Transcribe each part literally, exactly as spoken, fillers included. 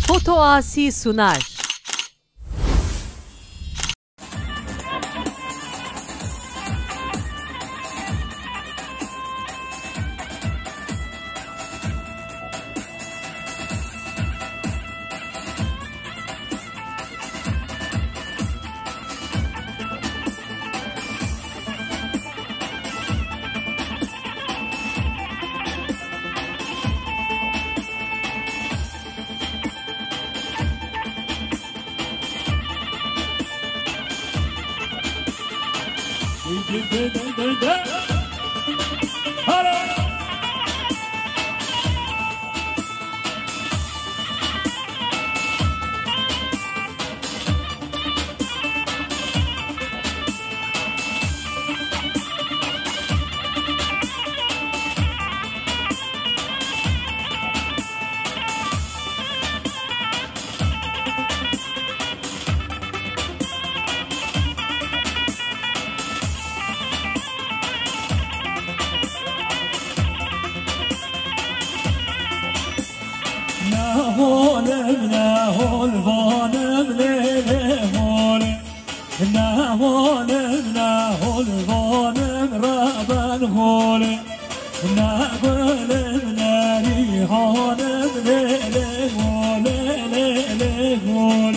Foto Asi sunar. Ne holim, ne hol vanim, lê lê hol. Ne holim, ne hol vanim, reben hol. Ne gulim, ne rîhanim, lê lê hol, lê lê hol.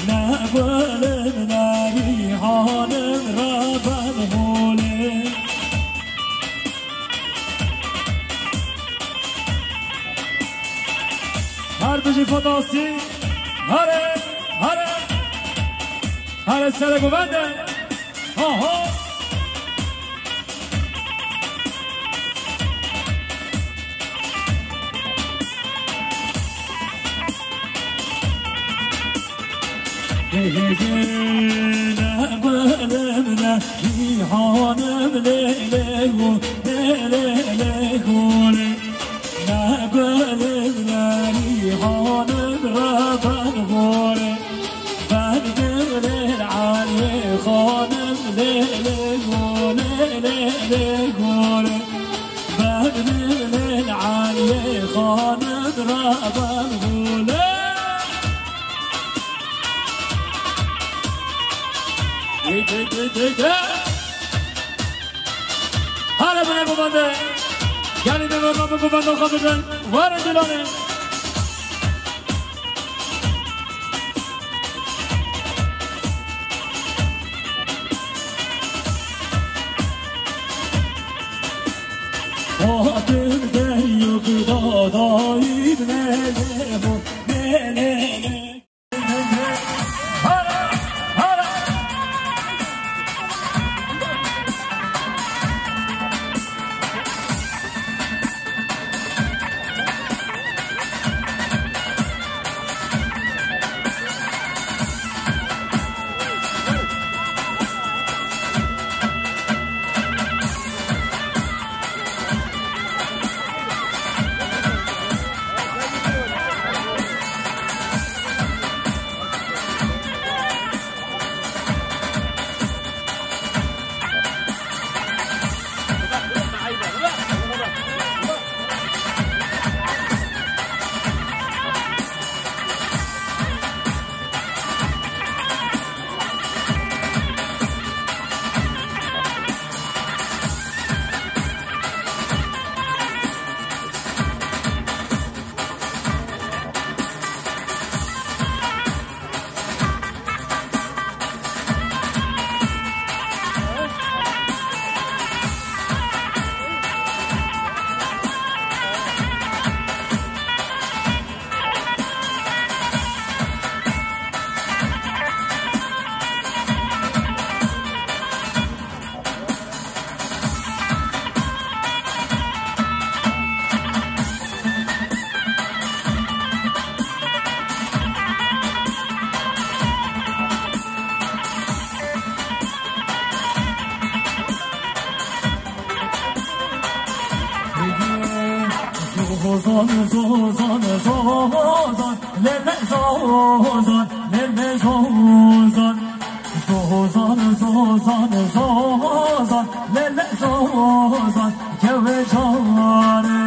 Ne gulim, ne rîhanim, reben hol. Her bijî Foto Asi. Here, here. Here, serek û bende. Ho, ho. Ne gulim, ne rîhanim, lê lê hol, lê lê lê hol. Ne gulim, ne rîhanim, reben hol. Ben gulên Elî xanim, lê lê hol, lê lê hol. Ben gulên Elî xanim, reben hol. Hey, hey, hey, hey, hey. Hala bine bubande. Gelî de norma bubande xwe bidin. Were dilane. Hatim deryo ku dadayî bine lê bo, lê lê lê. Zozan, zozan, zozan, lele zozan, lele zozan. Zozan, zozan, zozan, lele zozan, keve canê.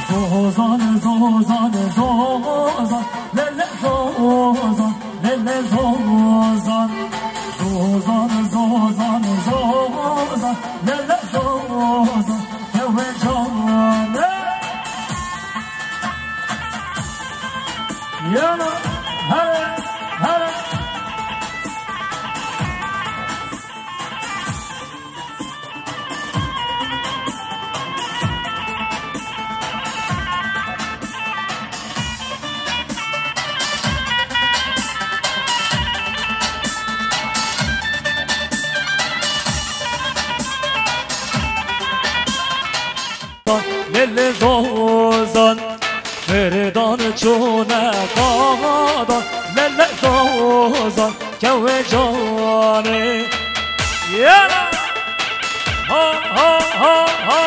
Zozan, zozan, zozan, lele Yana, here, here. Lele zozan, firdan çûne qavadan, lele zozan, kewe canê. Yera! Ha, ha, ha, ha!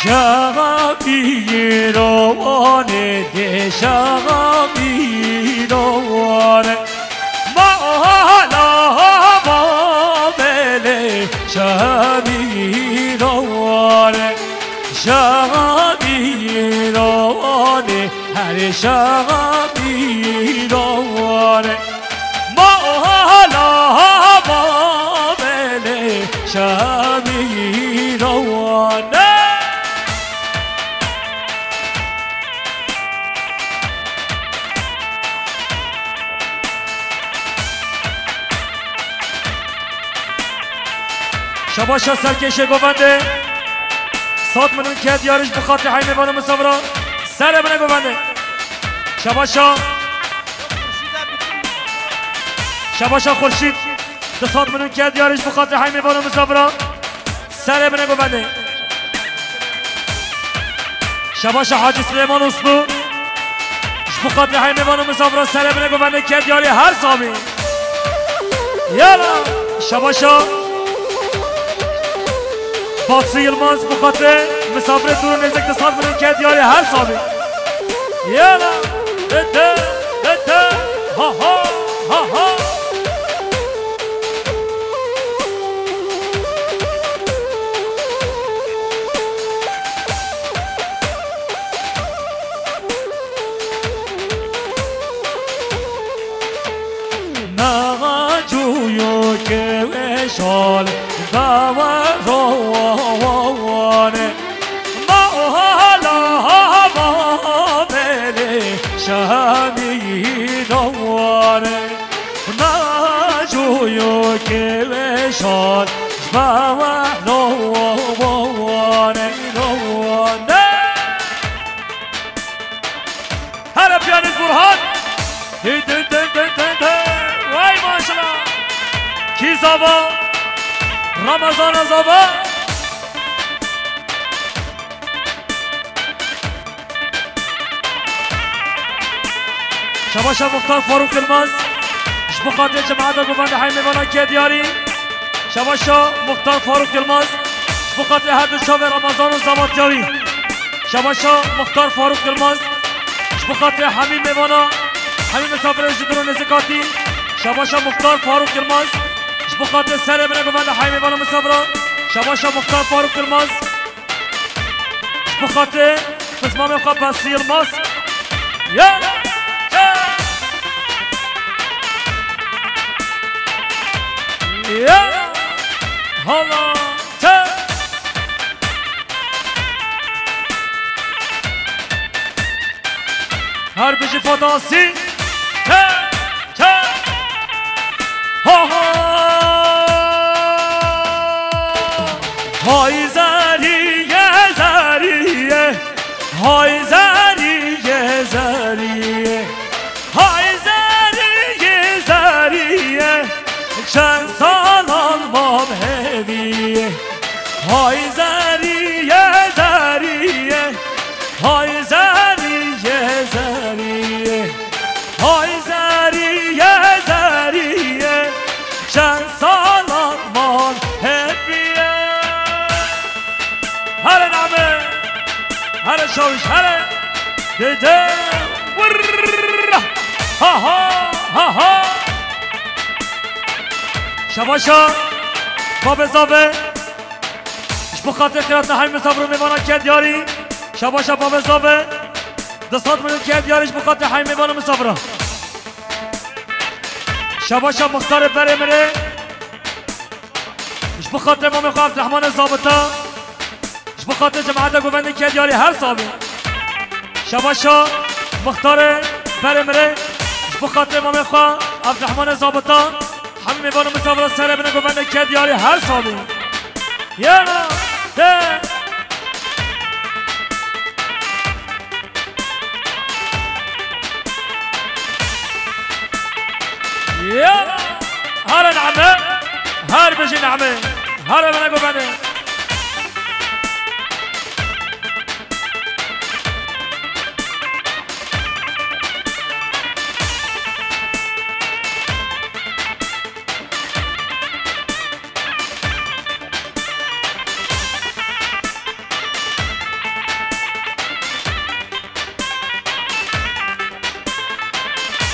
Şaxa bîrowanê dê, şaxa bîrowanê. Ma hala ma belê şaxa bîrowanê. Şaxa bîrowanê, herê şaxa bîrowanê. Ma hala ma belê şaxa bîrowanê. Şabaşa serkêşê govendê. Sat minin ke diyarî ji bi xatirê heymê vano misafira. Serê bine govendê. Şabaşa. Şabaşa Xurşîd. Du sat minin ke diyarî ji bi xatirê heymê vano misafira. Serê bine govendê. Şabaşa Hacî Silêman Uslu. Ji bo xatirê heymê vano misafira serê bine govendê ke diyarî her sabî. Yala. Şabaşa Basri Yilmaz ji bo xatirê misafirê dûr û nêzik du sat minin ke diyarî her sabî. Yala. Dede, dede. Ha ha, ha ha. Naxac û yo keweşal dawarowane. Ma hala ma belê şamîrowane. Naxac û yo keweşal ji bawa rowane, rowane. Hele piyanîst Burhan. Tê, tê, tê. Vay maşallah. Kî zava? Ramazana zava. Şabaşa Muxtar Faruk Yilmaz. Ji bo xatirê cemaeta govendê heymê vana ke diyarî. Şabaşa Muxtar Faruk Yilmaz. Ji bo xatirê her du çavê Ramazan û Zavat diyarî. Şabaşa Muxtar Faruk Yilmaz. Ji bo xatirê hemî mêvana, hemî misafirê ji dûr û nêzik hatî. Şabaşa Muxtar Faruk Yilmaz. Ji bo xatirê serê bine govendê heymê vana misafira. Şabaşa Muxtar Faruk Yilmaz. Ji bo xatirê pismamê xwe Basri Yilmaz. Ya! Ya! Ya! Hala! Çe! Her bijî Fadasî! Çe! Çe! Ha ha! Hay zerîye, zerîye! Hay zerîye, zerîye! Hay zerîye, zerîye, çend salan mam hevîye. Hay zerîye, zerîye, hay zerîye, zerîye. Hay zerîye, zerîye, çend salan mam hevîye. Here name, here şawiş, here. Dede. Vurr. Ha ha, ha ha. Şabaşa. Babê Zave. Ji bo xatirê xêratna hemî misafir û mêvanan ke diyarî. Şabaşa Babê Zave. Du sed milyon ke diyarî ji bo xatirê hemî mêvan û misafiran. Şabaşa Muxtarê berê mirê. Ji bo xatirê mamê xwe Evdirehmanê Zabita. Ji bo xatirê cemaeta govendê ke diyarî her sabî. Şabaşa Muxtarê berê mirê. Ji bo xatirê mamê xwe Evdirehmanê Zabita. Hemî mêvan û misafira serê bine govendê ke diyarî her sabî. Yena de. Ya! Here name, her bijî name, here bine govendê.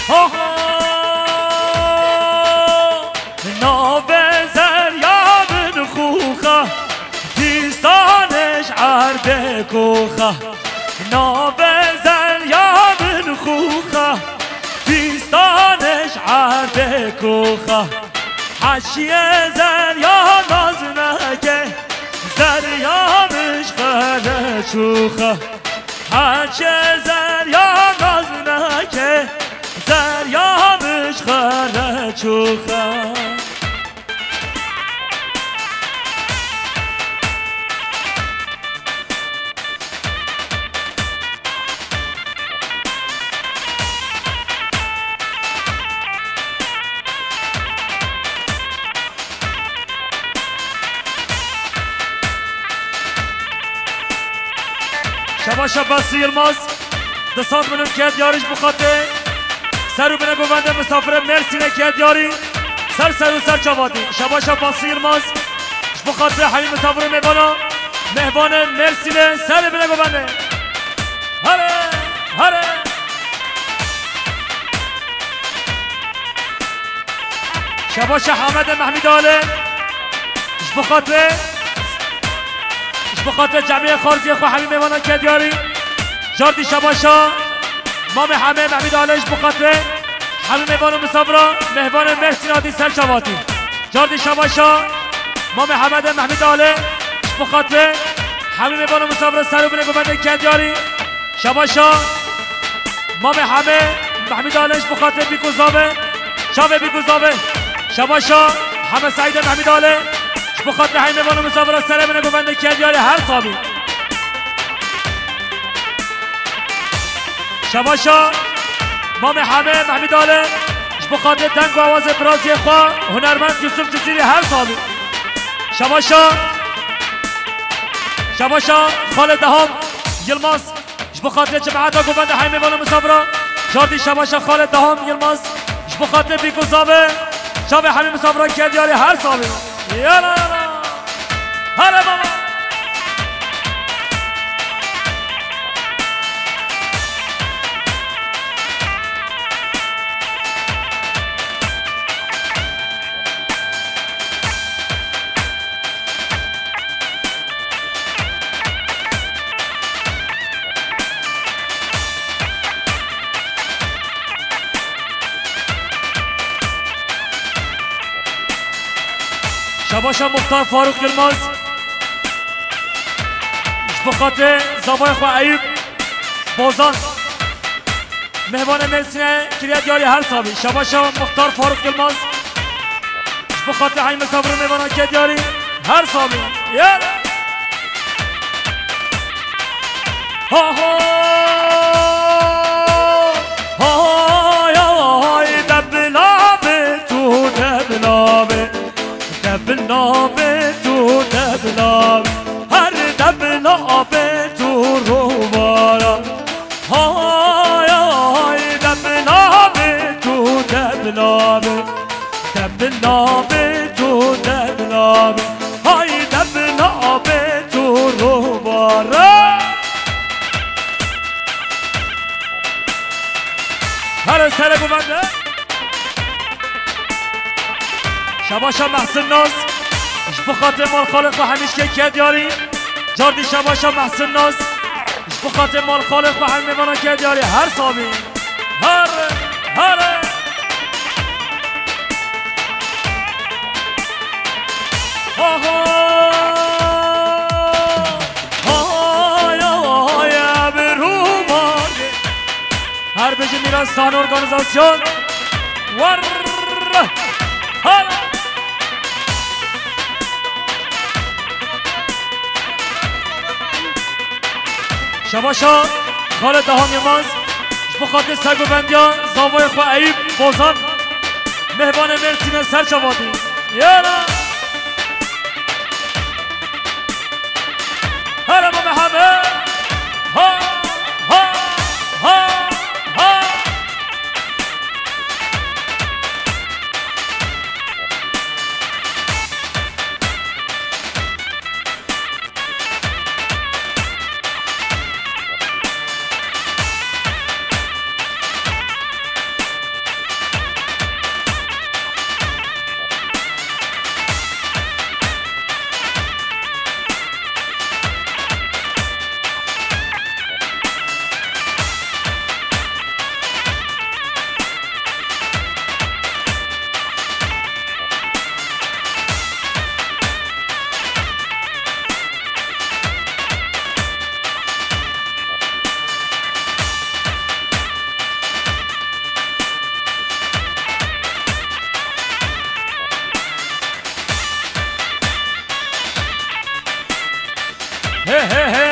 Ha ha! Navê zerya min xûxa, dîstanê ji erdê koxa. Navê zerya min xûxa, dîstanê ji erdê koxa. Heşiyê zerya naz neke, zerya min ji xwe re çûxa. Heşiyê zerya naz neke, zerya min ji xwe re çûxa. Şabaşa Basri Yilmaz, du sed milyon ke diyarî ji bo xatirê ser û bine govende misafirê Mêrsînê ke diyarî ser ser û ser çavatî. Şabaşa Basri Yilmaz, ji bo xatirê hemî misafirê mêvana, mêvanê Mêrsînê ser û bine govende. Here, here. Şabaşa Hamedê Mehmîd Ali. Ji bo xatirê, ji bo xatirê cemiyê xarziyê xwe hemî mêvanan ke diyarî. Cardî şabaşa Mamê Hemê Mehmîd Ali ji bo xatirê hemî mêvan û misafira mêvanê Mêrsîn hatî ser çavatî. Cardî şabaşa Mamê Hemedê Mehmîd Ali ji bo xatirê hemî mêvan û misafira ser û binê govendê ke diyarî. Şabaşa Mamê Hemê Mehmîd Ali ji bo xatirê bîk û zavê, çavê bîk û zavê. Şabaşa Heme Seîdê Mehmîd Ali ji bo xatirê hemî mêvan û misafira serê min e govendê ke diyarî her sabî. Şabaşa Mamê Hemê Mehmîd Ali ji bo xatirê deng û awazê biraziyê xwe hunermend Yusuf Cizîrî her sabî. Şabaşa, şabaşa Xalê Deham Yilmaz. Ji bo xatirê cemaeta govende hemî mêvan û misafira, cardî şabaşa Xalê Deham Yilmaz, ji bo xatirê bîk û zavê, çavê hemî misafira ke diyarî her sabî. Yala, yala. Hele baba. Şebaşa Muxtar Faruk Yilmaz. Ji bo xatirê zavayê xwe Eyûp Bozan. Mêvanê Mêrsînê kiriye diyarî her sabî. Şebaşa Muxtar Faruk Yilmaz. Ji bo xatirê hemî misafirê mêvanan kiriye diyarî her sabî. Yere. Ha ha. Ha ha ya hay debla be tu debla be. Debla be tu debla be. Her debla be tu rovara. Hay, hay, debna be tu debna be. Debna be tu debna be. Hay, debna be tu rûbara. Her serê bû bende. Şebaşa Mehsin Naz. Ji bo xatirê mal xalê xwe hemî şkê ke diyarî. Cardî şebaşa Mehsin Naz. Ji bo xatirê mal xalê xwe hemî mêvanan ke diyarî. Her sabî. Her, her. Aha. Ay, ay, ay, bir umar. Her bijî Mîran Sahne Organîzasyon. War. Her. Şebaşa Xalid Ahan Yilmaz, ji bo xatir sergovendiya zavayê xwe Eyûp Bozan, mêvanê Mêrsînê ser çavatî. Yara! Herema Mihemed! Ha! Ha! Ha! Ha! He, he, he.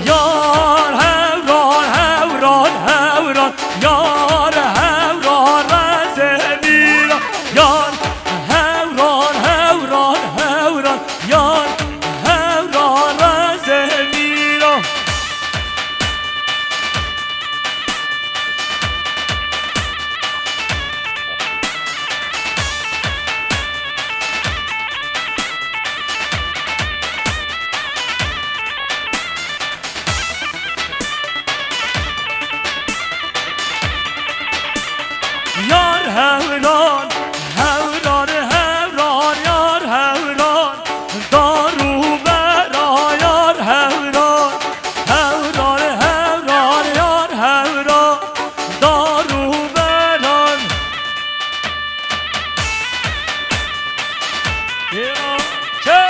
Yar hewran, hewran, hewran. Yar hewran, rezê mîran. Yar hewran, hewran, hewran. Yar hewran, rezê mîran. Yar hewran, hewran, hewran, yar hewran. Dar û bera yar hewran, hewran, hewran, yar hewran. Dar û beran. Êra çe.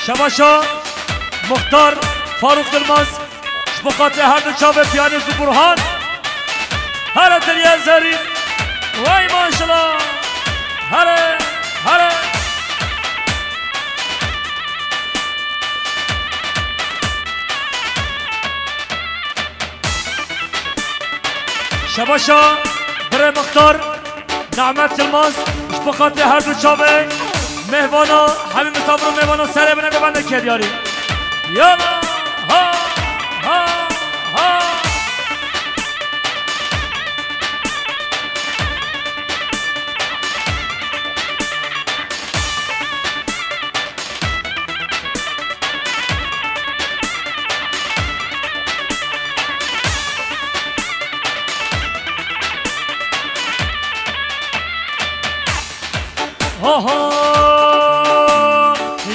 Şebaşa Muxtar Faruk Yilmaz. Ji bo xatirê her du çavê piyanîst û Burhan. Here diriye zerî. Vay maşallah. Here, here. Şebaşa birê Muxtar. Nehmet Yilmaz, ji bo xatirê her du çavê mêvana, hemî misafir û mêvana serê bine bibende kediyarî. Yala, ha, ha, ha. Aha,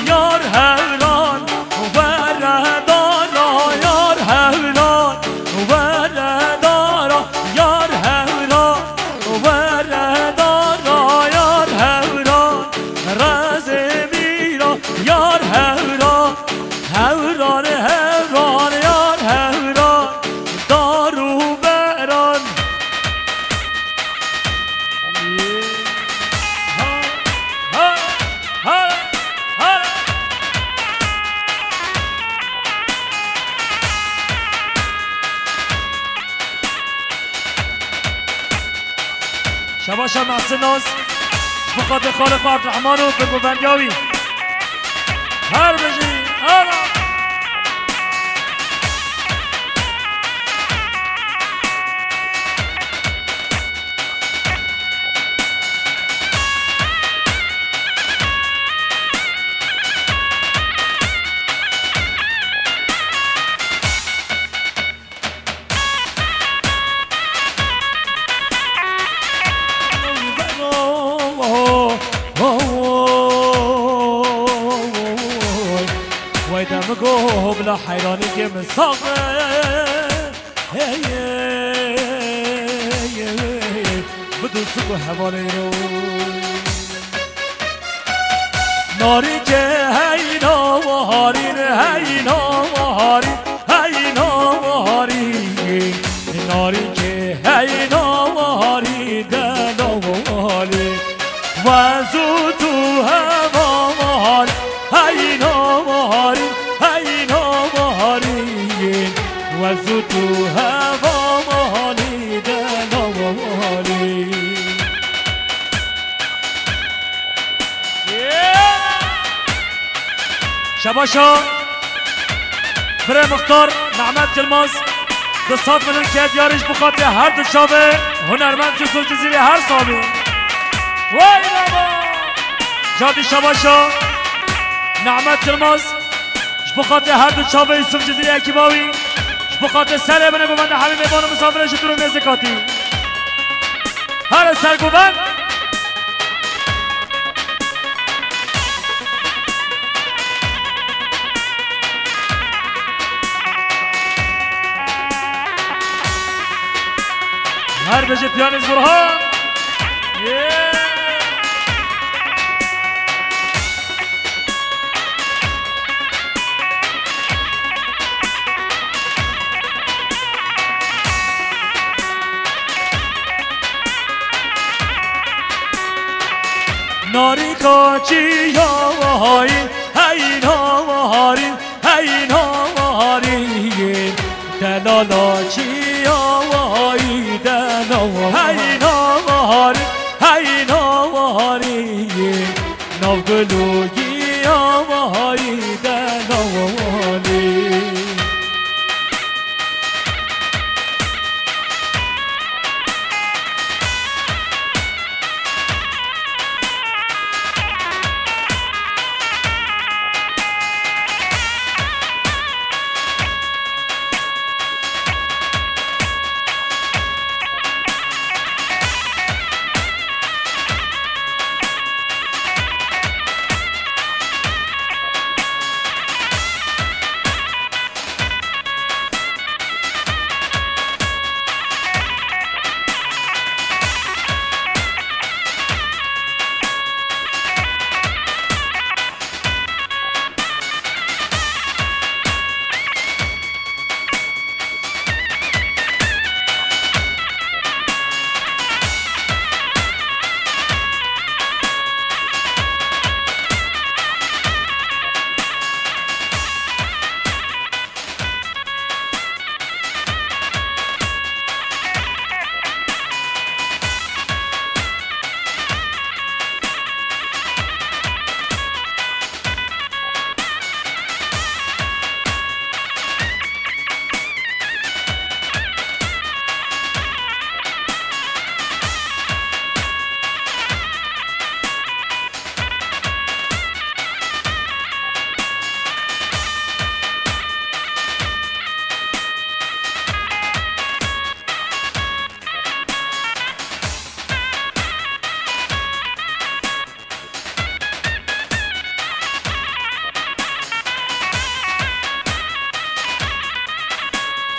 yar hewran, were dara, yar hewran, were Şebaşa Mehsin Naz, ji bo xatir xalê xwe Abdurrahman û bingovendiya wî. Her bijî, her. Wey demiko bila heyranî ke min sax be. Hey, hey, hey, hey, hey. Bi dostik û hevalê ro. Narînkê heyna waharîn, heyna waharîn, heyna waharîn. Narînkê heyna waharî, dela waharî. Wez û tu heva waharî, heyna waharî, heyna waharî. Wez û tu heva waharî, dela waharî. Şebaşa birê Muxtar Mehmet Yilmaz, du sed milyon ke diyarî ji bo xatirê her du çavê hunermend Yusuf Cizîrî her salî. Wey baba! Cadî şebaşa Mehmet Yilmaz, ji bo xatirê her du çavê Yusuf Cizîrî ekîba wî, ji bo xatirê serê binê govenda hemî mêvan û misafirê ji dûr û nêzîkatî. Her sergovend. Her bijî piyanîst Burhan. Yeah. Narîka çiya wahayî, heyna waharî, heyna waharî. Delala çiya wahayî, dela waharî, heyna waharî, heyna waharî. Nav gul û giya wahayî, dela waharî.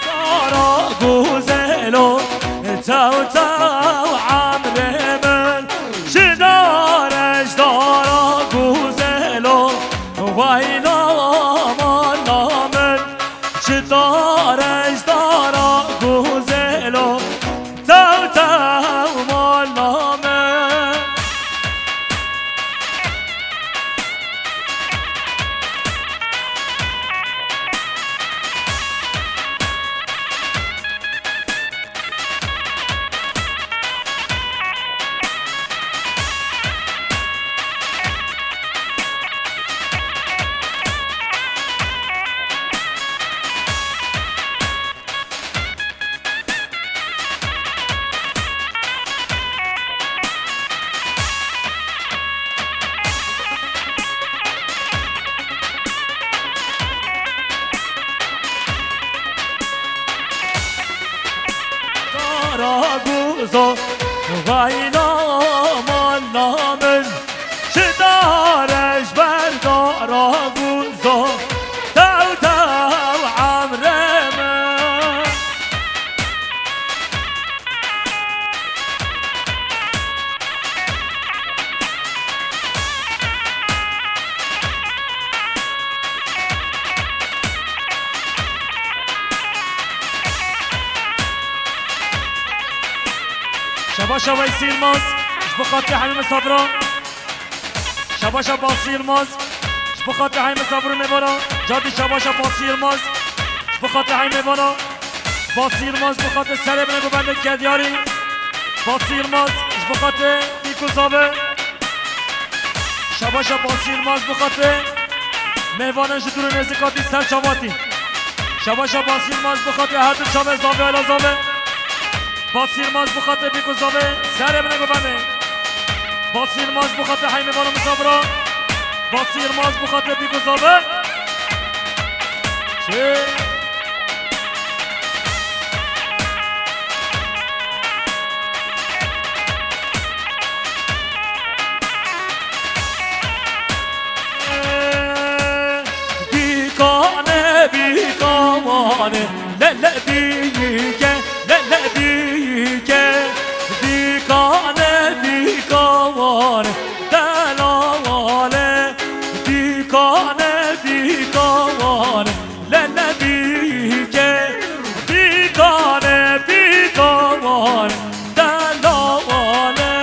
Dara guzelo, çaw çaw emrê min, ji dare ji dara guzelo, wayla mala min, ji dare ji dara guzelo, Tew tew mala me. Raguzo, vayna manna min, ji dare ji ber dara guzo, tew tew emrê min. Şabaşa Weysî Yilmaz, ji bo xatirê hemî misafira. Şabaşa Basî Yilmaz, ji bo xatirê hemî misafir û mêvana. Cardî şabaşa Basî Yilmaz, ji bo xatirê hemî mêvana. Basî Yilmaz, ji bo xatirê serê bine govendê Kediyarî. Basî Yilmaz, ji bo xatirê dîk û zavê. Şabaşa Basî Yilmaz, ji bo xatirê mêvanan ji dûr û nêzîkatî ser çavatî. Şabaşa Basî Yilmaz, ji bo xatirê her du çavê zavê, ala zavê. Basî Yilmaz, ji bo xatirê dîk û zavê serê bine govendê. Basî Yilmaz, ji bo xatirê hemî mêvana misafira. Basî Yilmaz, ji bo xatirê dîk û zavê. Çi? Bîkane bîkawane, le le bîke, le le bîke. Bîkane bîkawane, delawale. Bîkane bîkawane, le le bîke. Bîkane bîkawane, delawale.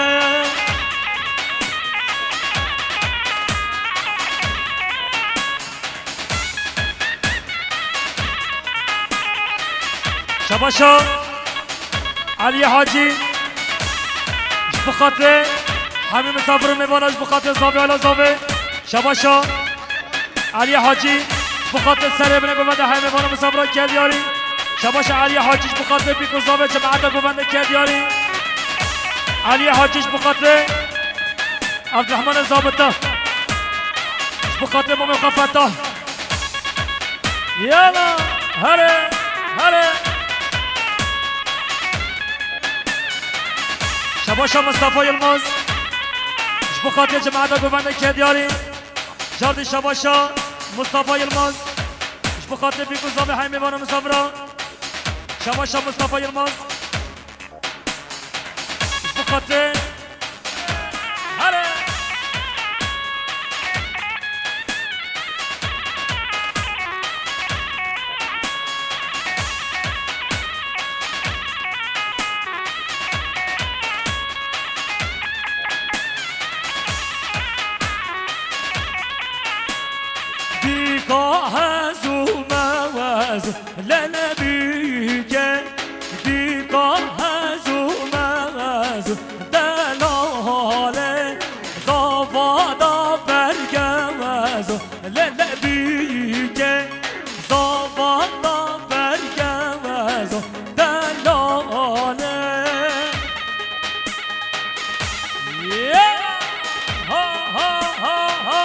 Şabaşa Eliyê Hacî, ji bo xatirê hemî misafir û mêvana, ji bo xatirê zavê, ala zavê. Şabaşa Eliyê Hacî, ji bo xatirê serê bine govendê hemî mêvana misafira Kediyarî. Şabaşa Eliyê Hacî, ji bo xatirê dîk û zavê cemaeta govendê Kediyarî. Eliyê Hacî, ji bo xatirê Evdirehmanê Zabita. Ji bo xatirê mamê xwe Fetah. Yala, here, here. Şabaşa Mustafa Yilmaz. Ji bo xatirê cemaeta govendê Kediyarî. Cardî şabaşa Mustafa Yilmaz. Ji bo xatirê dîk û zavê hemî mêvana misafira. Şabaşa Mustafa Yilmaz. Ji bo xatirê. Here. Bîka hezû mewezû, le le bîke. Bîka hezû mewezû, delale. Zava da bergewezû, le le bîke. Zava da bergewezû, delale. Yeah! Ha, ha, ha, ha!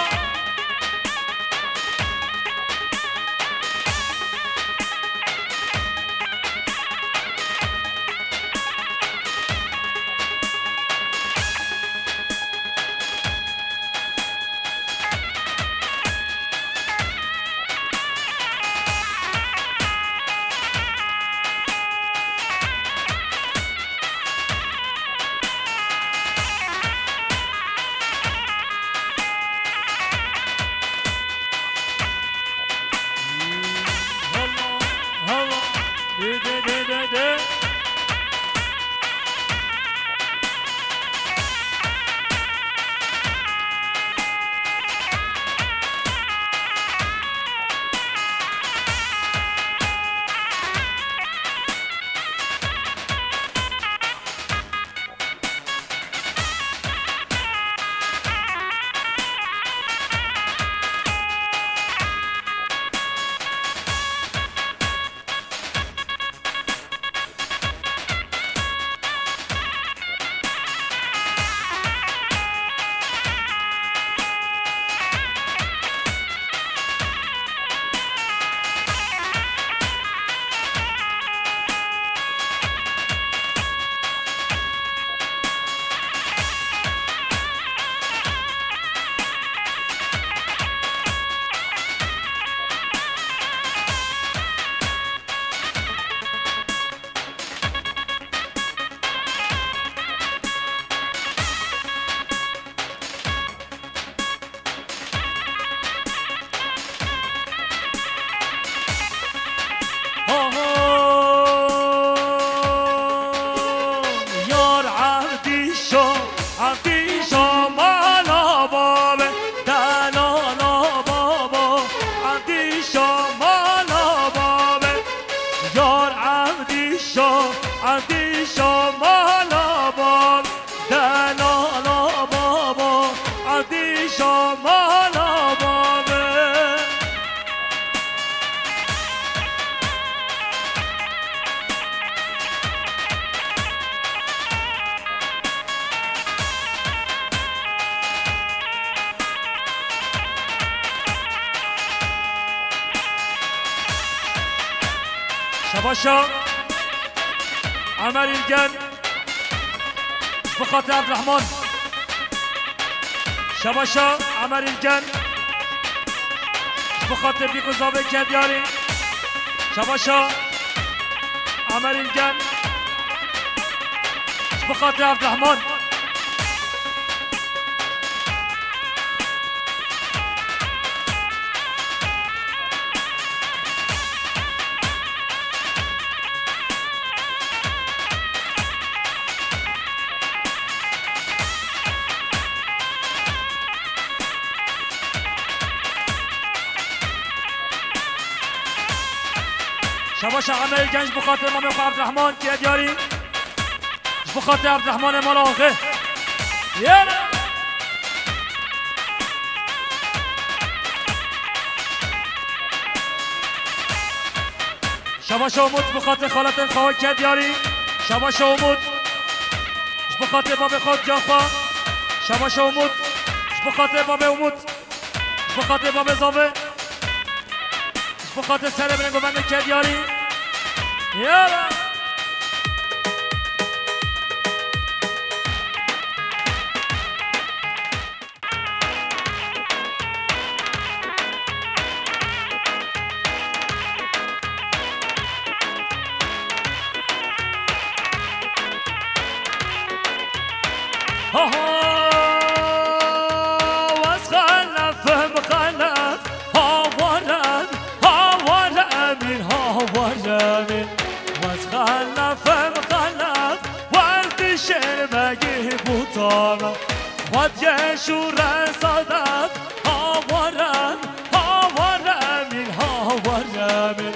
Dar Evdîşa, Evdîşa mala bab, delala baba, Evdîşa mala babe. Şebaşa Emer Îlgen, ji bo xatir Evdirehman. Şebaşa Emer Îlgen, ji bo xatir Bîk û Zavê Kedyarî. Şebaşa Emer Îlgen, ji bo xatir Evdirehman. Şebaşa Emer Îlgen ji bo xatir mamê xwe Evdirehman Kedyarî. Ji bo xatir Evdirehmanê mala axê. Yêre! Şebaşa Umut ji bo xatir xaletên xwe Kedyarî. Şebaşa Umut ji bo xatir babê xwe, giyan xwe. Şebaşa Umut ji bo xatir babê Umut. Ji bo xatir babê Zavê. Ji bo xatir serê binê govendê Kedyarî. Yêre! Ha ha, wez xelefim xelef, hawarem, hawarem in, hawarem in. Wez xelefim xelef, wez dişên begî bûtana. Xwediyê şûre sadef, hawarem, hawarem in, hawarem in.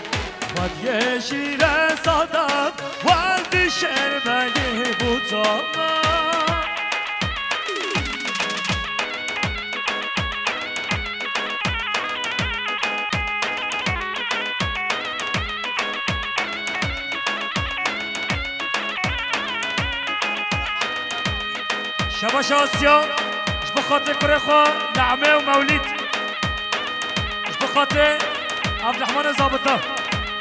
Xwediyê şîre sadef, wez dişên begî bûtana. Şebaşa Asya, ji bo xatirê kurê xwe Name û Mewlîd. Ji bo xatirê Evdirehmanê Zabita.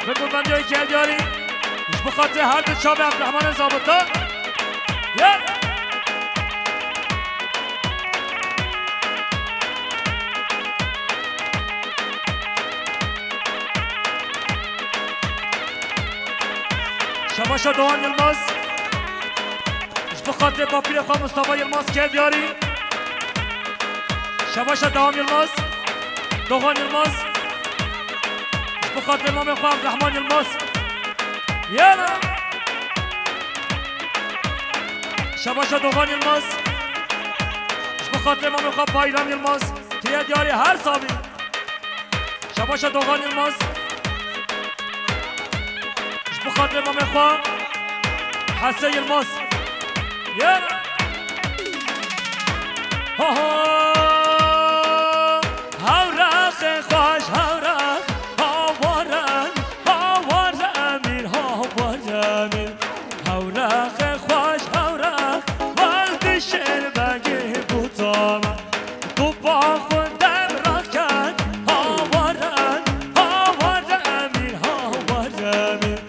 Bi govendiya Kedyarî. Ji bo xatirê her du çavê Evdirehmanê Zabita. Yêre! Şebaşa Doğan Yılmaz. Ji bo xatirê bapîrê xwe Mustafa Yılmaz Kedyarî. Şebaşa Doğan Yılmaz. Doğan Yılmaz. Ji bo xatirê mamê xwe Evdirehman Yılmaz. Yêre! Şebaşa Doğan Yılmaz. Ji bo xatirê mamê xwe Bayram Yılmaz. Kedyarî her sabî. Şebaşa Doğan Yılmaz. Ji bo xatirê mamê xwe Hese Yılmaz. Yêre! Ha ha! Hewrex xweş hewrex, hawarem, hawarem in, hawarem in. Hewrex xweş hewrex, wez dişên begî bûtana. Topa xwe debra ket, hawarem, hawarem in, hawarem in.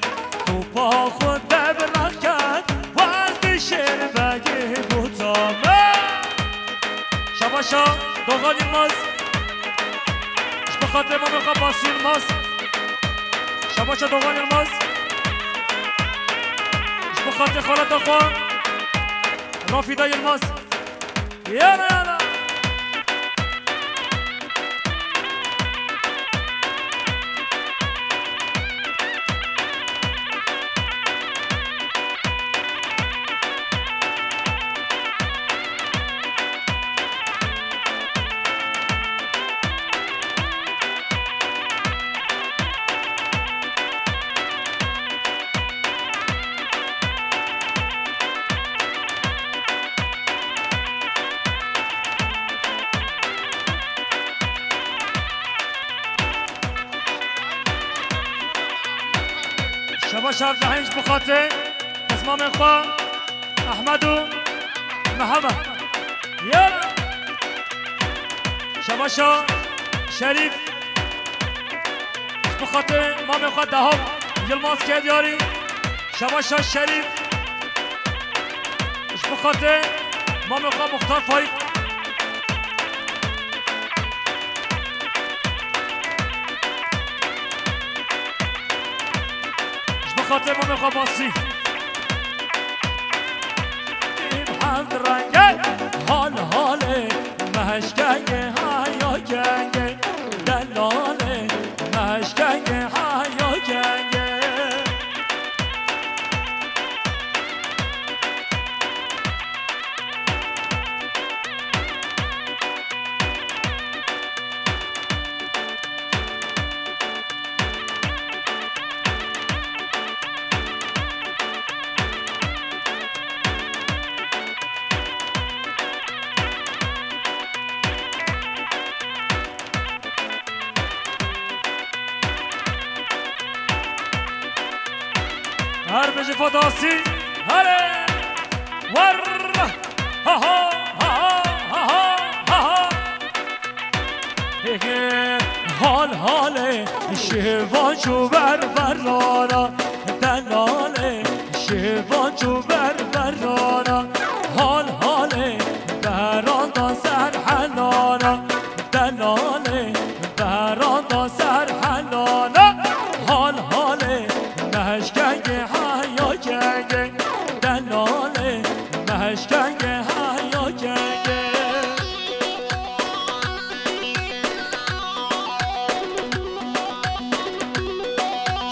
Topa xwe debra ket, wez dişên begî bûtana. Şebaşa Doğan Yılmaz. Ji bo xatirê mamê xwe Basî Yılmaz. Şebaşa Doğan Yılmaz. Ji bo xatirê xaleta xwe Rafîda Yılmaz. Yêre, yêre. Şebaşa Evcehîn ji bo xatirê pismamên xwe Ehmed û Mihemed. Yala! Şebaşa Şerîf ji bo xatirê mamê xwe Dehab Yilmaz Kedyarî. Şebaşa Şerîf ji bo xatirê mamê xwe Muxtar Faîq. Ji bo xatirê mamê xwe Basî. Hevd renge hal halê, meşkenge haya kenge, delalê, meşkenge haya kenge. Her bijî Fatih Asî. Here! Wer! Ha ha, ha ha, ha ha, ha ha. He he, hal halê şêvan çû ber berana, delalê şêvan çû ber berana, hal halê beranda ser helana, delalê beranda ser helana, hal halê meşkenge haya kenge, delalê meşkenge haya kenge.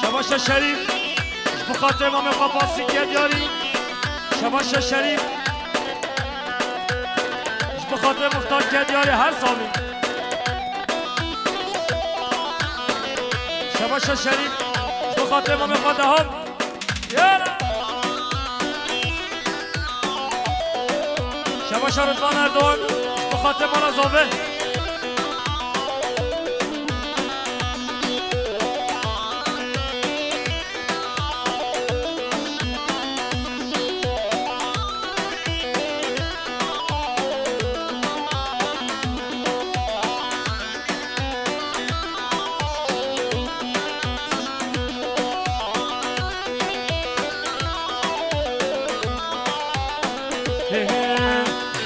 Şebaşa Şerîf, ji bo xatirê mamê xwe Basî Kedyarî. Şebaşa Şerîf, ji bo xatirê Muxtar Kedyarî her salî. Şebaşa Şerîf, ji bo xatirê mamê xwe Dehab. Yala! Şebaşa Ridvan Erdoğan, bi xatirê mala Zave.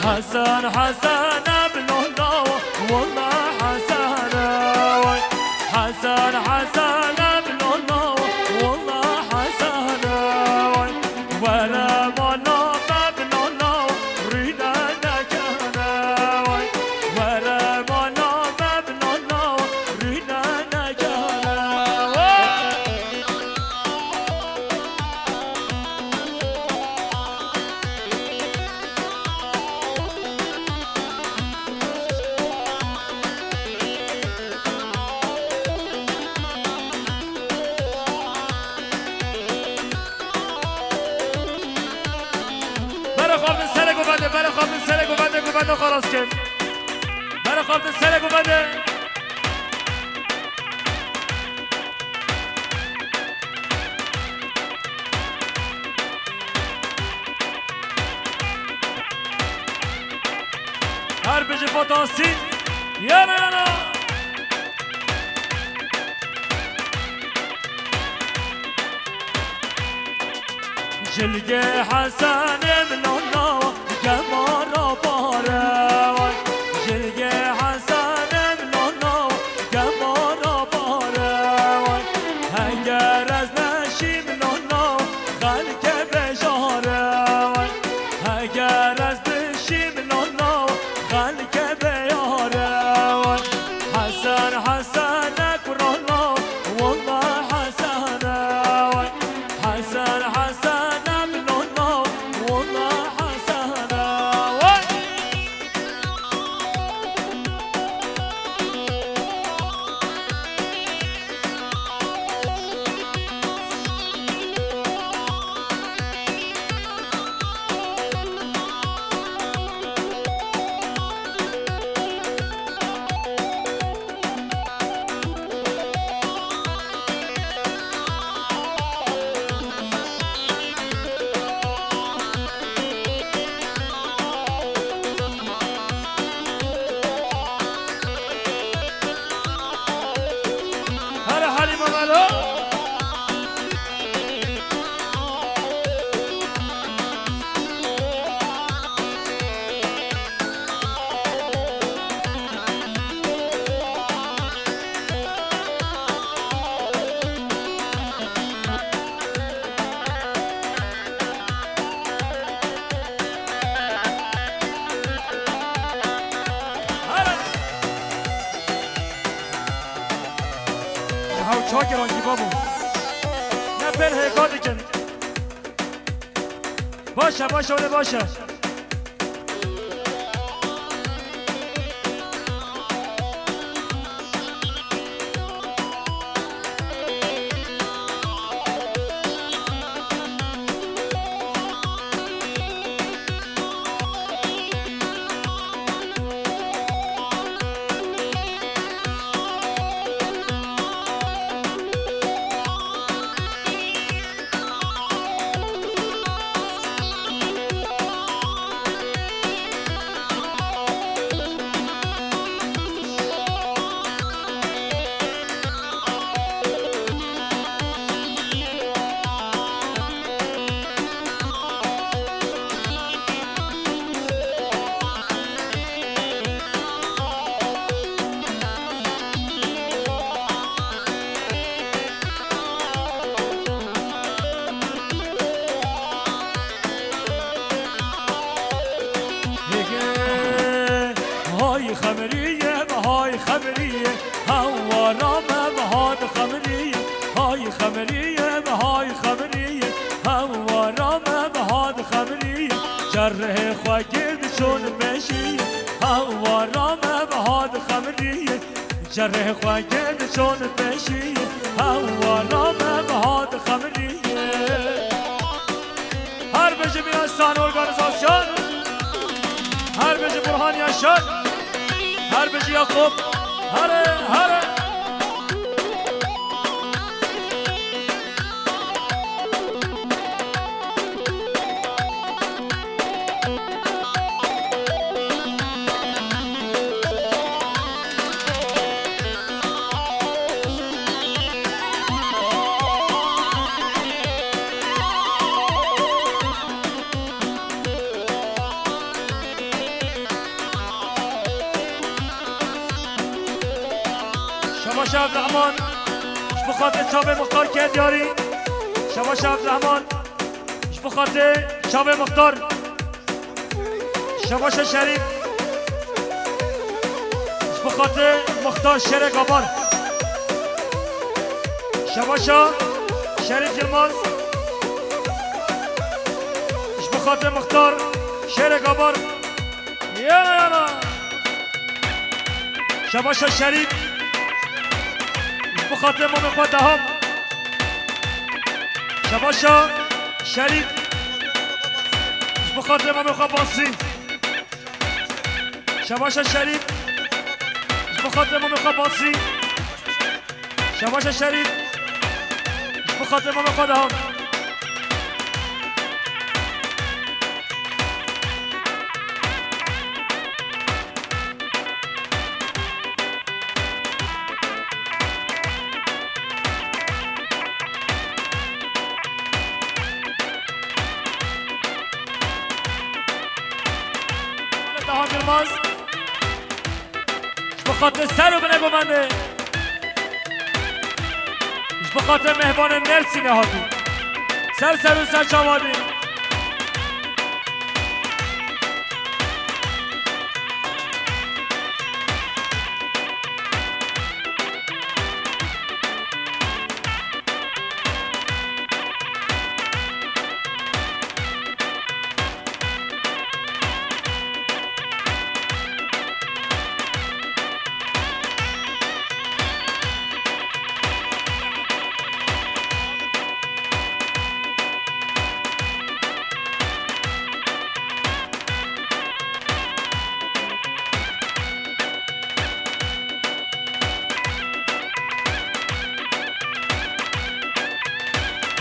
Hesen, Hesen, ebnona, walla Hesen, vay. Hesen, Hesen, ebnona, walla Hesen, vay. Were mala mebnana, rîne nekene, vay. Were mala mebnana, rîne nekene, vay. Bere xwe bin serê govendê, bere xwe bin serê govendê, govenda xwe rast kin. Bere xwe bin serê govendê. Her bijî Fatih Asî. Yana yana. Cilgê Hesenê min nana, gemara pare vay. Cilgê Hesenê min nana, gemara pare vay. Heger ez neşîm nana, xelke bejare vay. Heger ez bişîm nana, xelke beyare vay. Hesen, Hesen, kurana, walla Hesen vay. Hesen, Hesen, ebnona, walla Baş e, baş e, öyle baş e. Hay xemrîye, hewara me meha dixemrîye. Hay xemrîye, hay xemrîye, hewara me meha dixemrîye. Cerrê xwe gird çûn pêşîye, hewara me meha dixemrîye. Cerrê xwe gird çûn pêşîye, hewara me meha dixemrîye. Her bijî Mîra Sahne Organîzasyon. Her bijî Burhan Yaşar. Her bijî Yakup. Here, here. Şebaşa Evdurehman, ji bo xatir çavê Muxtar ke diyarî. Şebaşa Evdurehman, ji bo xatir çavê Muxtar. Şebaşa Şerîf, ji bo xatir Muxtar Şerê Gabar. Şebaşa Şerîf Yilmaz, ji bo xatir Muxtar Şerê Gabar. Yana yana. Şebaşa Şerîf, ji bo xatirê mamê xwe Deham. Şebaşa Şerîf, ji bo xatirê mamê xwe Basî. Şebaşa Şerîf, ji bo xatirê mamê xwe Basî. Şebaşa Şerîf, ji bo xatirê mamê xwe Deham. Deham Yilmaz. Ji bo xatir ser û binê govendê. Ji bo xatir mêvanên Mêrsînê hatî. Ser ser û ser çavan dî.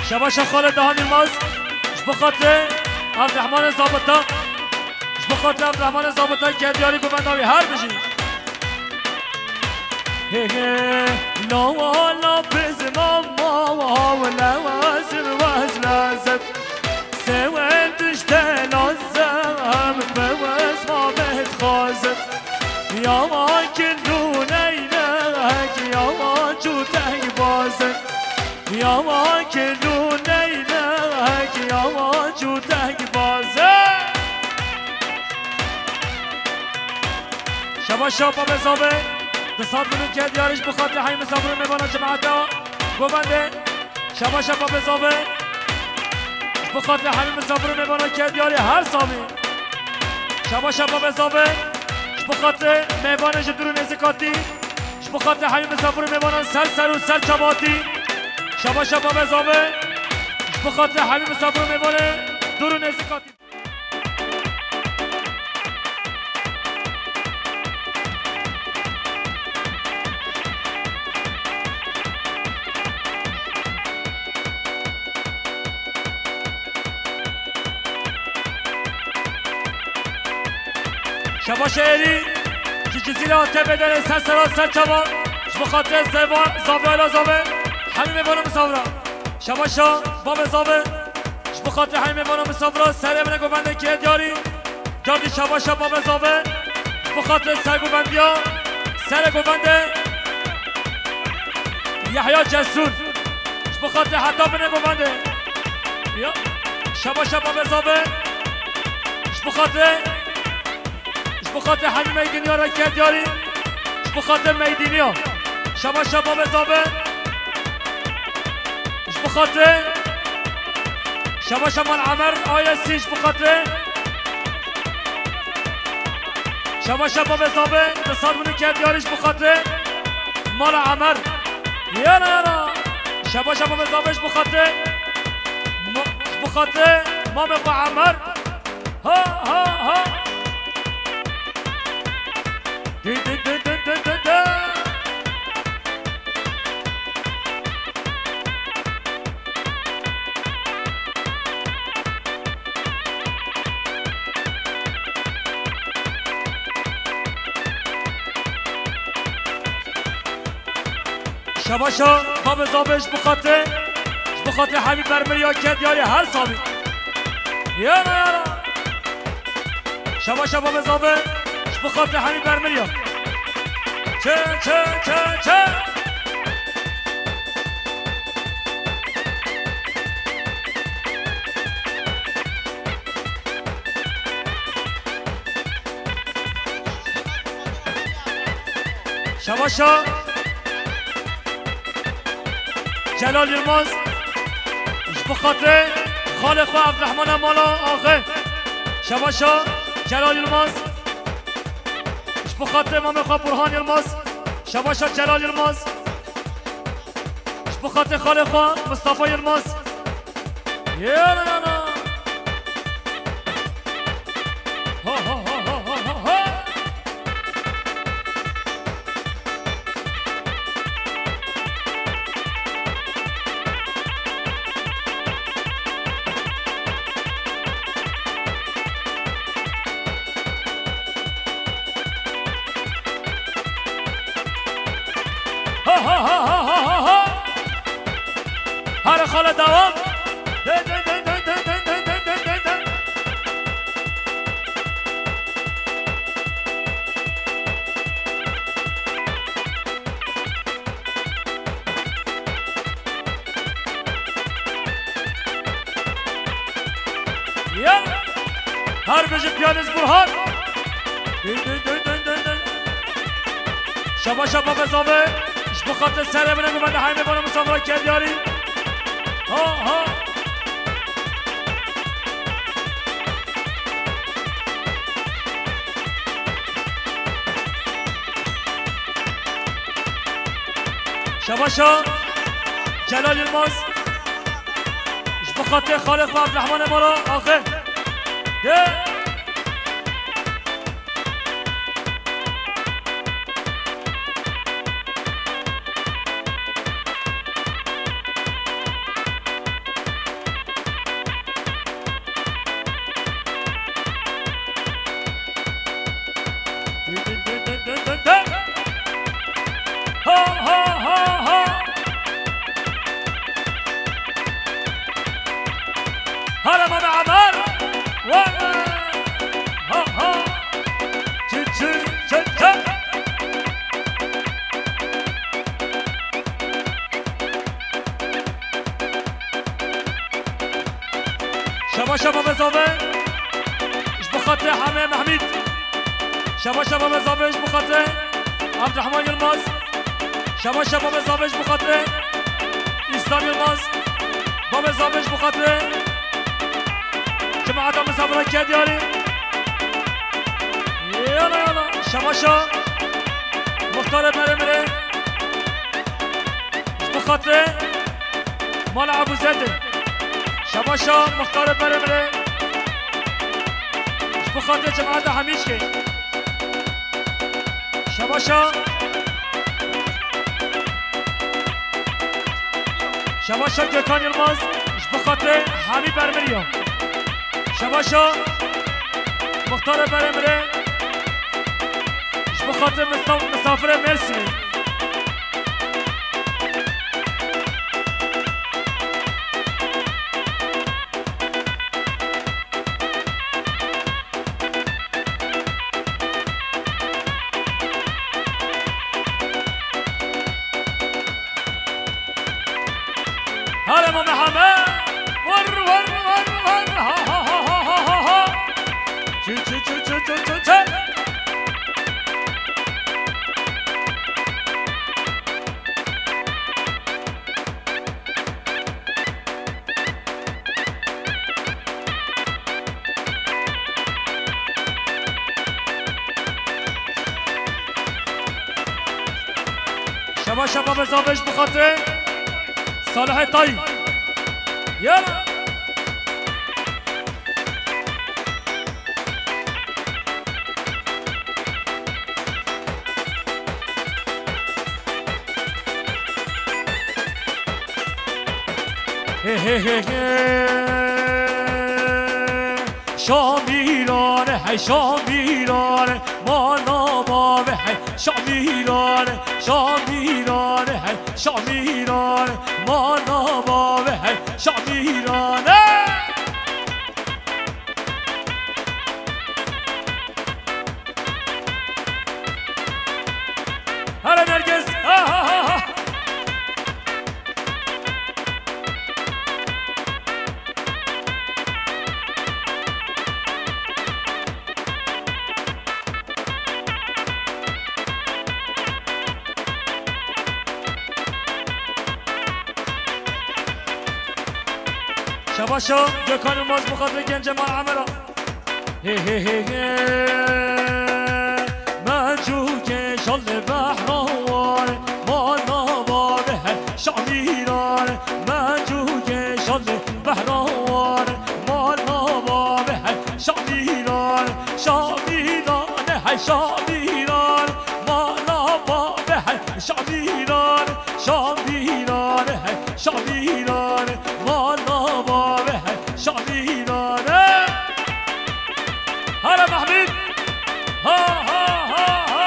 Şebaşa Xalid Dehan Yilmaz, ji bo xatirê Evdurehmanê Zabita, ji bo xatirê Evdurehmanê Zabita ke diyarî govenda wî her bijî. He he, lawa la bizim ama, lawa lazım, vaz lazım. Sewend işte lazım, vaz Mehmet Kazım. Yawa kildû neylek, yawa cûteng bazin. Yawa kildû neylek, yawa cûteng bazin. Şebaşa Babê Zavê, di sed bin û ke diyarî ji bo xatirê heyî misafirên mêvana cemaeta govendê. Şebaşa Babê Zavê. Bi xatirê hemî misafir û mêvanan ke diyarê her sabî. Şabaşa babê Zave, ji bo xatirê mêvanê ji dûr û nêzîkatî, ji bo xatirê hemî misafir û mêvanan ser ser û ser çavatî. Şabaşa babê Zave, ji bo xatirê hemî misafir û mêvanê dûr û nêzîkatî. Şabaşa êrî ji Cizîra te bêderê ser sera ser çavan, ji bo xatirê Zeva, Zavê Ala Zave, hemî mêvana misafira. Şabaşa babê Zave, ji bo xatirê hemî mêvana misafira, serê min e govendê kê diyarî. Cardî şabaşa babê Zave, ji bo xatirê sergovendiya, serê govendê Yehya Cesûr, ji bo xatirê heta binê govendê. Ya, şabaşa babê Zave, ji bo xatirê, ji bo xatirê hemî meydîniya re ke diyarî, ji bo xatirê meydîniya. Şabaşa babê Zave, ji bo xatirê, şabaşa mal Emer, ayesî ji bo xatirê. Şabaşa babê Zave, di sar bûnî ke diyarî ji bo xatirê mala Emer. Yana yana. Şabaşa babê Zave ji bo xatirê ma-, ji bo xatirê mamê xwe Emer. Ha, ha, ha. Dü, dü, dü, dü, dü, dü, dü. Şabaşa babê Zave ji bo xatirê, ji bo xatirê hemî bermiriya ke diyarê her sabî. Yana yana. Şabaşa babê Zave, ji bo xatirê hemî bermiriya. Çe, çe, çe, çe. Şabaşa Celal Yilmaz, ji bo xatirê xalê xwe Evdirehmana mala axê. Şabaşa Celal Yilmaz, ji bo xatirê mamê xwe Burhan Yilmaz. Şabaşa Celal Yilmaz, ji bo xatirê xalê xwe Mistefa Yilmaz. Yêrana. Ha, ha, ha, ha, ha, ha, ha. Ha, ha, ha, ha, ha, ha, ha. Hare xala devam. De, de, de. Ya. Her bijî piyanîst Burhan. Dön, dön, dön, dön, dön, dön. Şabaşa babê Zave. Ji bo xatirê serê min e, min de hemî mêvana misafira ke diyarî. Ha, ha. Şabaşa Celal Yilmaz. Ji bo xatirê xalê xwe Evdirehmanê mala axê. De. Ha, ha, ha, ha. Hala Mame Amar. Wa. Ha, ha. Çi, çi, çi, çi. Şabaşa babê Zave. Ji bo xatirê Hame Mehmîd. Şabaşa babê Zave ji bo xatirê Abdurrahman Yilmaz. Şabaşa babê Zave ji bo xatirê İhsan Yilmaz. Babê Zave ji bo xatirê Kediyarî. Yala yala. Şebaşa. Muxtarê berê mirê. Ji bo xatirê mala Ebû Zedê. Şebaşa muxtarê berê mirê. Ji bo xatirê cemaeta Hemîçkê. Şebaşa. Şebaşa Gökhan Yılmaz, ji bo xatirê hemî bermiriya. Şebaşa muxtarê berê mirê, ji bo xatirê misa-, misafirê Mêrsînê. Hele Mame Heme. Vur, vur, vur, vur. Ha, ha, ha, ha, ha, ha. Çü, çü, çü. Şebaşa Babê Zavê ji bo xatirê Salihê Tayî. Yala. He, he, he, he. Şamîran, hey Şamîran, mana bavê, hey Şamîran, Şamîran, hey Şamîran, mana bavê, hey Şamîran, hey. Hele Nergis. Ha, ha, ha, ha. Şebaşa Gökhan Yılmaz, bo xatirê gencê mal Emera. He, he, he, he. Mecûkê şal li behra wan, mana bavê hey Şamîran. Mecûkê şal li behra wan, mana bavê hey Şamîran. Şamîran, hey Şamîran, mana bavê hey Şamîran. Şamîran, hey Şamîran, mana bavê hey Şamîran. Hele Mehmîd. Ha, ha, ha, ha.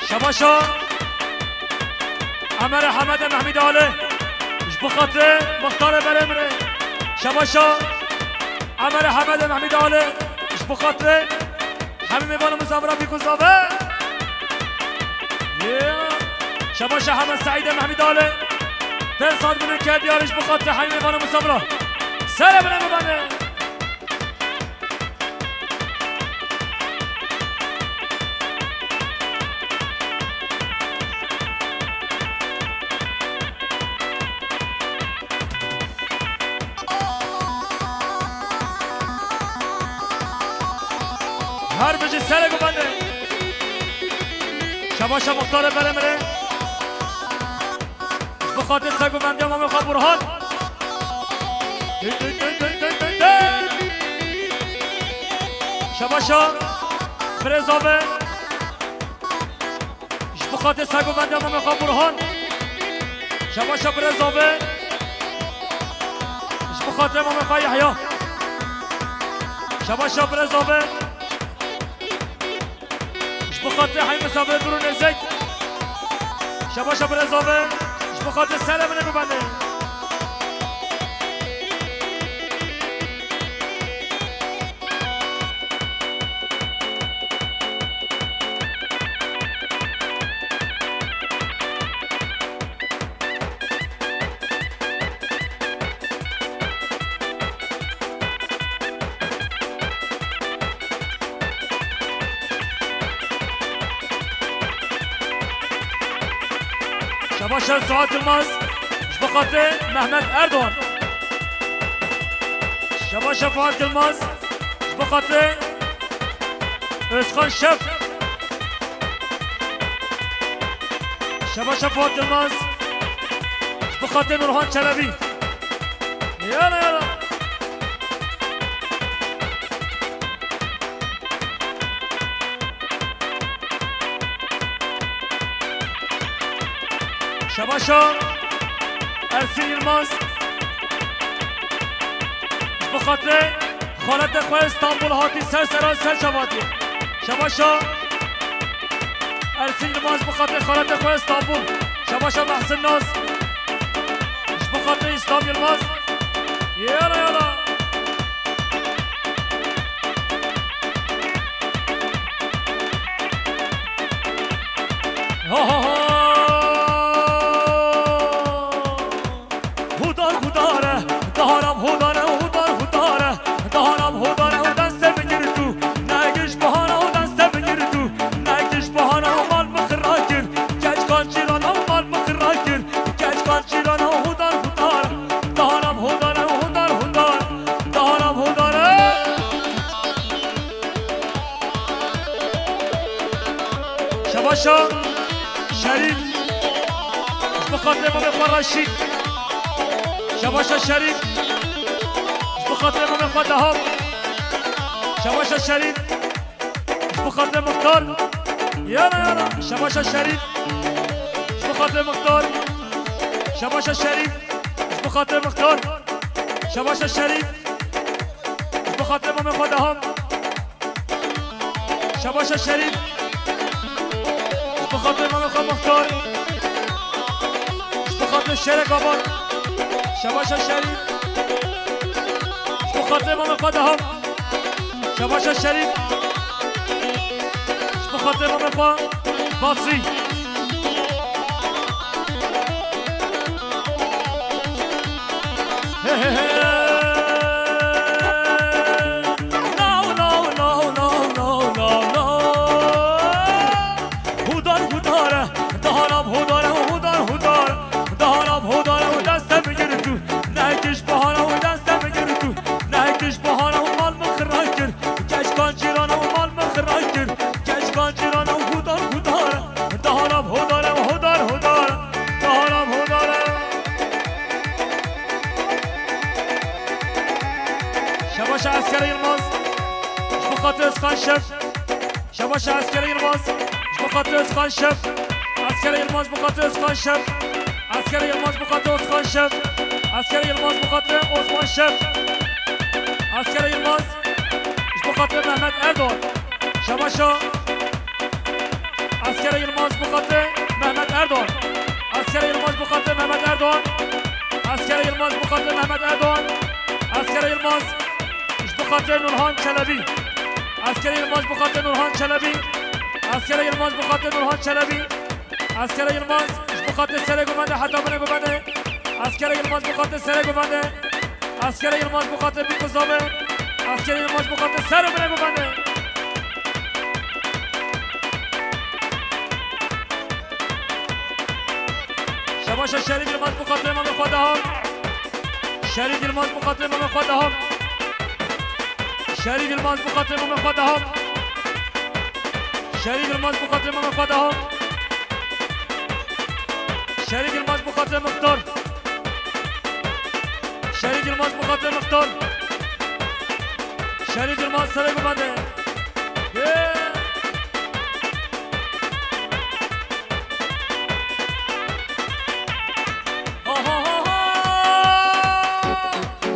Şebaşa. Emerê Hemedê Mehmîd Ali. Ji bo xatirê muxtarê berê min e. Şebaşa. Emerê Hemedê Mehmîd Ali. Ji bo xatirê hemî mêvan û misafira bî ku zave. Yeah. Şebaşa Hemed Seîdê Mehmîd Ali. Pênc sed bin û kediyarî ji bo xatirê hemî mêvan û misafira. Serê bine bibane. Her bijî serê ku bende. Şebaşa muxtarê berê min e. Ji bo xatirê sergovendiya Mamê xwe Burhan. Şebaşa birêz Zave. Ji bo xatirê sergovendiya Mamê xwe Burhan. Şebaşa birêz Zave. Ji bo xatirê Mamê xwe Yehya. Şebaşa birêz Zave. Ji bo xatirê hemî misafirê dûr û nêzîk. Şebaşa birêz Zave. Ji bo xatirê serê min e bibende. Şebaşa Suat Yilmaz, ji bo xatirê Mehmet Erdoğan. Şebaşa Fuat Yilmaz, ji bo xatirê Özkan Şef. Şebaşa Fuat Yilmaz, ji bo xatirê Nurhan Çelebi. Yala, yala. Şebaşa Ersin Yilmaz, ji bo xatirê xaletê xwe Stenbol hatî ser seran ser çavatî. Şebaşa Ersin Yilmaz, ji bo xatirê xaletê xwe Stenbol. Şebaşa Mehsin Naz, ji bo xatirê Îslam Yilmaz. Yala, yala. Ha, ha, ha. Hudar, hudar e, daharam hudar e, hudar, hudar e, daharam hudar e, û destê min girtû. Ne giş bahana û destê min girtû. Ne giş bahana û mal min xira kir. Keç kan cîrana û mal min xira kir. Keç kan cîrana û hudar, hudar e, daharam hudar e, hudar, hudar e, daharam hudar e. Şebaşa Şerîf, ji bo xatirê mamê xwe Reşîd. Şebaşa Şerîf, ji bo xatirê mamê xwe Dehab. Şebaşa Şerîf, ji bo xatirê Muxtar. Yana, yana. Şebaşa Şerîf, ji bo xatirê Muxtar. Şebaşa Şerîf, ji bo xatirê Muxtar. Şebaşa Şerîf, ji bo xatirê mamê xwe Dehab. Şebaşa Şerîf, ji bo xatirê mamê xwe Muxtar, ji bo xatirê Şêrek Abat. Şebaşa Şerîf, ji bo xatirê mamê xwe Dehab. Şebaşa Şerîf, ji bo xatirê mamê xwe Basrî. Hey, hey, hey. No, no, no, no, no, no, no. Hudar, hudar e, daharam hudar e, hudar, hudar. Daharam hudar e, û destê min girtû. Ne giş bahana û destê min girtû. Ne giş bahana û mal min xira kir. Keç kan cîrana û mal min xira kir. Keç kan cîrana û hudar, hudar e. Daharam hudar e, hudar, hudar. Daharam hudar e. Şebaşa Eskere Yilmaz, ji bo xatirê Özkan Şef. Şebaşa Eskere Yilmaz, ji bo xatirê Özkan Şef. Eskere Yilmaz, ji bo xatirê Özkan Şef. Eskere Yilmaz, ji bo xatirê Özkan Şef. Eskere Yilmaz, ji bo xatirê Osman Şef. Eskere Yilmaz, ji bo xatirê Mehmet Erdoğan. Şebaşa Eskere Yilmaz, ji bo xatirê Mehmet Erdoğan. Eskere Yilmaz, ji bo xatirê Mehmet Erdoğan. Eskere Yilmaz, ji bo xatirê Mehmet Erdoğan. Eskere Yilmaz, ji bo xatirê Nurhan Çelebi. Eskere Yilmaz, ji bo xatirê Nurhan Çelebi. Eskere Yilmaz, ji bo xatirê Nurhan Çelebi. Eskere Yilmaz, ji bo xatirê Serê Govendê heta binê Govendê. Eskere Yilmaz, ji bo xatirê Serê Govendê. Eskere Yilmaz, ji bo xatirê Bîk û Zavê. Eskere Yilmaz, ji bo xatirê Serê binê Govendê. Şebaşa Şerîf Yilmaz, ji bo xatirê mamê xwe Dehab. Şerîf Yilmaz, ji bo xatirê mamê xwe Dehab. Şerîf Yilmaz, ji bo xatirê mamê xwe Dehab. Şerîf Yilmaz, ji bo xatirê mamê xwe Dehab. Şerîf Yilmaz, ji bo xatirê Muxtar. Şerîf Yilmaz, ji bo xatirê Muxtar. Şerîf Yilmaz, Serê Govendê. Yê! Ha, ha, ha, ha.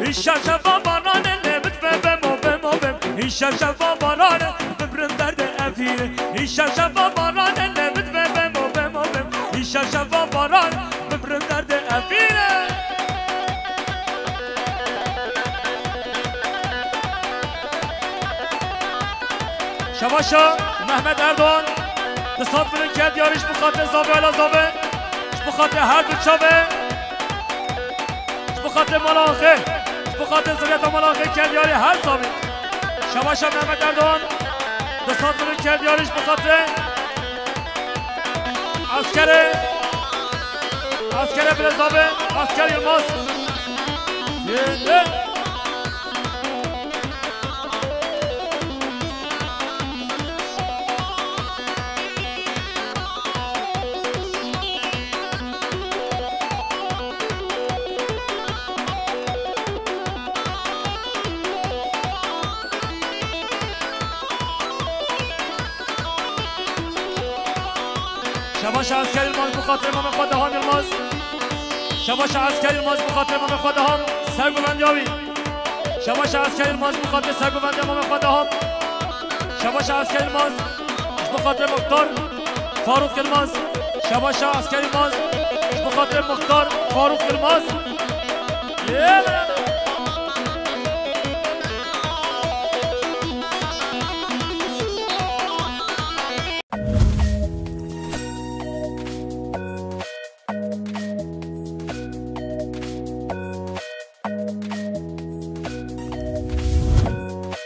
Îşev şeva baranê lê bit be bemo, bemo, bem. Îşev şeva baranê bibrin derdê evîrê. Îşev şeva baranê lê bit be bemo, bemo, bem. Îşev şeva baranê bibrin derdê evîrê. Şebaşa Mehmet Erdoğan, di sed mirin kel diyarî ji bo xatirê Zavê Elazavê, ji bo xatirê her du çavê, ji bo xatirê mala Axê, ji bo xatirê zireta mala Axê kel diyarî her Zavê. Şebaşa Mehmet Erdoğan, di sed mirin kel diyarî ji bo xatirê eskerê Asker Ebrezabe, Asker Yılmaz. Yedi. Şebaşa Esker Yılmaz, bi xatirê mamê xwe Dehan Yılmaz. Şebaşa Esker Yılmaz, bi xatirê mamê xwe Dehan. Ser guvendiya wî. Şebaşa Esker Yılmaz, bi xatirê ser guvendiya mamê xwe Dehan. Şebaşa Esker Yılmaz, ji bo xatirê Muxtar Faruk Yılmaz. Şebaşa Esker Yılmaz, ji bo xatirê Muxtar Faruk Yılmaz. Yê!